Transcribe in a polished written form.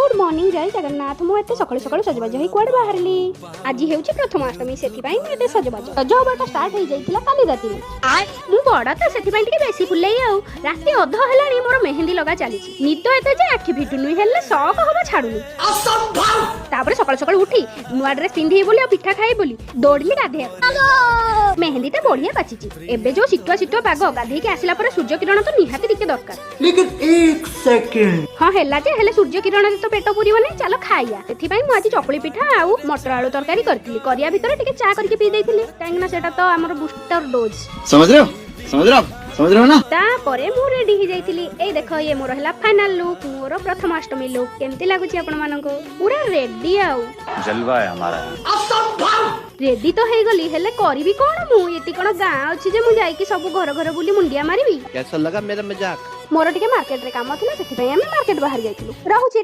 Good morning, ଜୟ ଜଗନ୍ନାଥ। ମୁଁ ଏତେ ସକାଳୁ ସକାଳୁ ସଜବାଜ ହେଇ କୁଆଡ଼େ ବାହାରିଲି? ଆଜି ହେଉଛି ପ୍ରଥମାଷ୍ଟମୀ, ସେଥିପାଇଁ ମୁଁ ଏତେ ସଜବାଜ। ସଜ ହବାଟା ଷ୍ଟାର୍ଟ ହେଇଯାଇଥିଲା କାଲି ରାତିରୁ। ମୁଁ ବଡ଼ ତ, ସେଥିପାଇଁ ଟିକେ ବେଶୀ ଫୁଲେଇ। ଆଉ ରାତି ଅଧ ହେଲାଣି, ମୋର ମେହେନ୍ଦି ଲଗା ଚାଲିଛି। ନିଦ ଏତେ ଯେ ଆଖି ଫିଟୁନି, ହେଲେ ସକ ହବା ଛାଡୁନି। ତାପରେ ସକାଳୁ ସକାଳୁ ଉଠି ନୂଆ ଡ୍ରେସ୍ ପିନ୍ଧିବି ବୋଲି ଆଉ ପିଠା ଖାଇବି ବୋଲି ଦୌଡ଼ିଲି ଗାଧେଇବାକୁ। ମେହେନ୍ଦିଟା ବଢିଆ ପାଚିଛି। ଏବେ ଯୋଉ ଶୀତୁଆ ଶୀତୁଆ ପାଗ, ଗାଧେଇକି ଆସିଲା ପରେ ସୂର୍ଯ୍ୟ କିରଣ ତ ନିହାତି ଟିକେ ଦରକାର। लेकिन एक सेकंड। ହଁ, ହେଲା ଯେ, ହେଲେ ସୂର୍ଯ୍ୟ କିରଣରେ ତ ପେଟ ପୁରିବନି। ଚାଲ ଖାଇବା। ସେଥିପାଇଁ ମୁଁ ଆଜି ଚକୁଳି ପିଠା ଆଉ ମଟର ଆଳୁ ତରକାରୀ କରିଥିଲି। କରିବା ଭିତରେ ଟିକେ ଚା କରିକି ପିଇ ଦେଇଥିଲି, କାହିଁକି ନା ସେଟା ତ ଆମର ବୁଷ୍ଟର ଡୋଜ୍। समझ रहे हो? समझ रहे हो आप? समझ रहे हो ना? ତାପରେ ମୁଁ ରେଡି ହେଇଯାଇଥିଲି। ଏଇ ଦେଖ, ଇଏ ମୋର ହେଲା ଫାଇନାଲ ଲୁକ୍, ମୋର ପ୍ରଥମାଷ୍ଟମୀ ଲୁକ୍। କେମିତି ଲାଗୁଛି ଆପଣମାନଙ୍କୁ? ପୁରା ରେଡି ଆଉ। जलवा है हमारा। ରେଡି ତ ହେଇଗଲି, ହେଲେ କରିବି କଣ ମୁଁ? ଏଠି କଣ ଗାଁ ଅଛି ଯେ ମୁଁ ଯାଇକି ସବୁ ଘର ଘର ବୁଲି ମୁଣ୍ଡିଆ ମାରିବି? कैसा लगा मेरा मजाक? ମୋର ଟିକେ ମାର୍କେଟରେ କାମ ଥିଲା, ସେଥିପାଇଁ ଆମେ ମାର୍କେଟ ବାହାରି ଯାଇଥିଲୁ। ରହୁଛି।